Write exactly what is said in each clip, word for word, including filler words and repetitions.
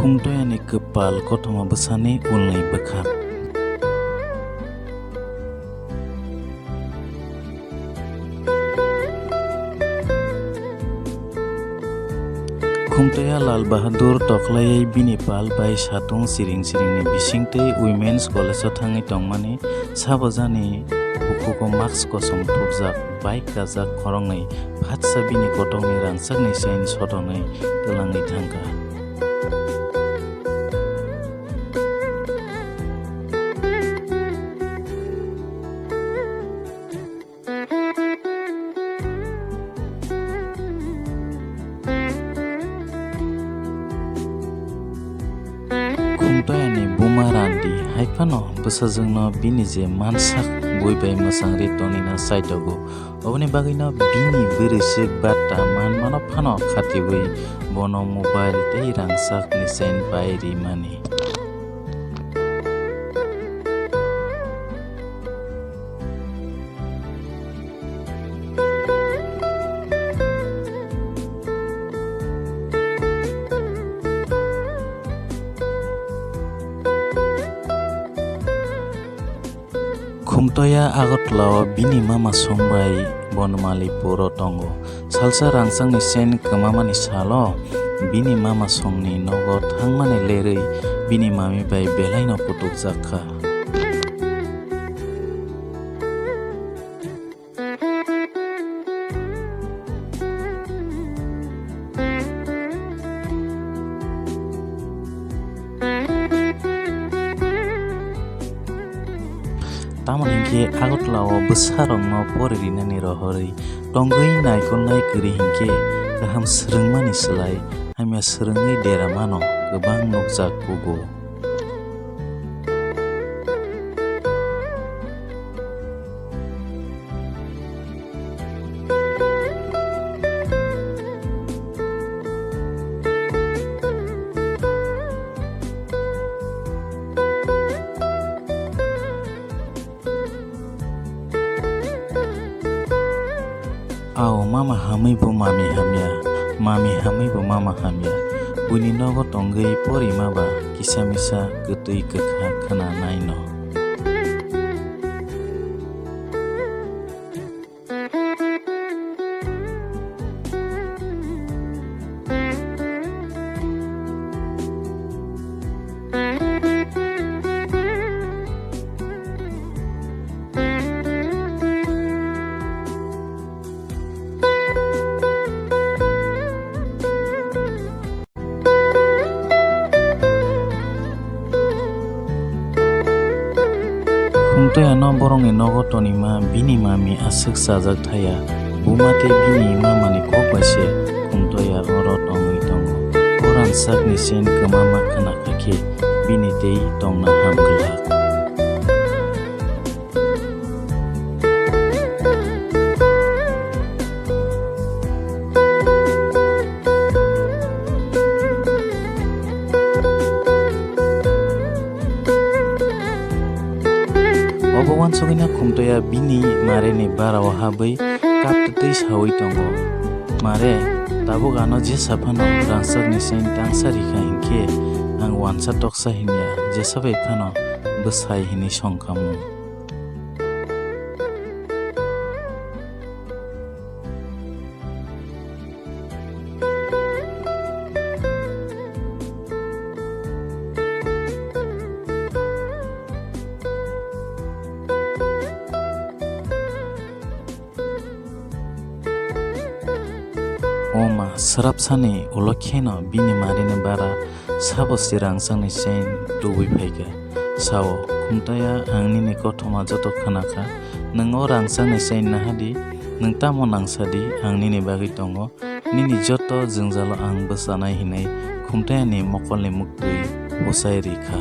Khumtoyani kwpal kothoma bwsani ulni bwkhak. Khumtoya Lal Bahadur toklaiwi bini pal bai satung siring siringni bisingtwi Women's College-o thangwi tongmani, sabojani bukhugo mask kosom thupjak, bike kajak khoroknwi phatsa bini kotokni rangchakni chain sotonwi twlangwi thangkha. Khumtoyani buma Randi hai phano bwsajwkno bini je mansak bui bai mwchangri tonina chaitogo. Oboni bagwino bini bwrwiswk batta manmano phano khatiui bono mobile tei rangchakni chain pai rimani. Khumtoya Agartala-o bini mama song bai Bonmalipur-o tongo. Salsa rangchakni chain kwmamani salo bini mama songni nogo thangmani lerwi bini mami bai belaino kutukjak kha. Tamoni hinkhe Agartala-o bwsarokno poririnani rohorwi tongwi naikolnai kwrwi hinkhe kaham swrwngmani slai hamya swrwngwi deramano kwbang nukjak kugo. Ao mama hamwi bo mami hamya, mami hamwi bo mama hamya. Buini nogo tongwi porima ba kisa misa kwtwi kwkha khna naino. Khumtoyano borokni nogo tonima bini mami aswk chajak thaya, buma tei bini mamani kok bai se Khumtoya oro tongwi tongo. O rangchakni chain kwmama khna kha khe bini tei tongna ham glak. Obo uansugwino Khumtoya bini mareni barao habwi kaptwi saui tongo, "Mare, tabuk ano jesa phano rangchakni chain tangsa rikha hinkhe ang uansa toksa hinya, jesa bai phano bwsai hinwi songkhamu." Oma, swrapsani ulo kheno bini marini bara sabo se rangchakni chain tubui phaikha. Sao, Khumtoya, ang nini kothoma joto khna kha. Nwng o rangchakni chain naha di, nwng tamo nangsa di, ang nini bagwi tongo. Nini joto jwngjalo ang bwchanai hinwi Khumtoyani mokolni muktwi bwsai ri kha.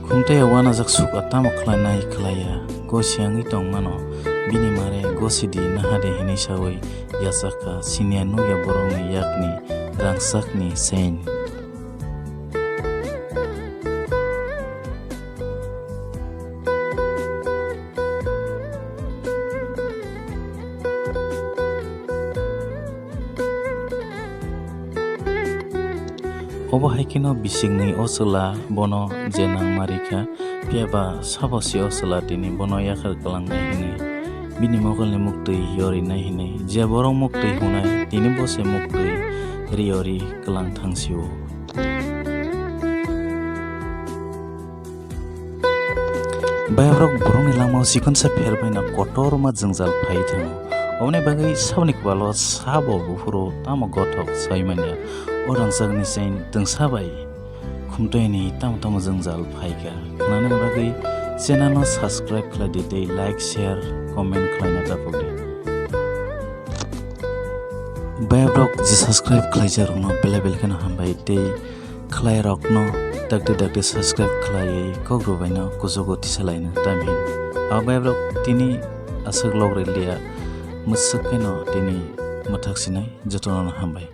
Khumtoya uanajak sukha tamo khlainai khlaiya, Bo siyangwi tongmano, bini mare gosidi nahade hinwi sawi yachakha, siniya nukya borokni yakni rangchakni chain. Obo hai kheno bisikni o chwla bono je nangma rikha, phiya ba sabo se o chwla tini bono yakhar kwlangnai hwnwi, bini mokolni muktwi yorinai hwnwi, je borok muktwi hwnai tini bo se muktwi ri yori kwlang thang sio. Bayabrok borokni langmao chikonsa pherbaina kotorma jwngjal phai thango. Oboni bagwi saboni kwbalo sabo buphuru tamo gothok sai manya. O rangchakni chain twngsa bai khumtoini tamo tamo jwngjal phaikha. Khwnani bagwi channel no subscribe khlai di tei like, share, comment khlaina ta pokdi. Bayabrok je subscribe khlaijarokno belai belai kheno hambai tei khlairokno dakti dakti subscribe khlaiwi kok rwbaino kuchugo tisalaino tamhin. Abo bayabrok tini aswk log rwliya, mwswk kheno tini mwthak sinai jotono hambai.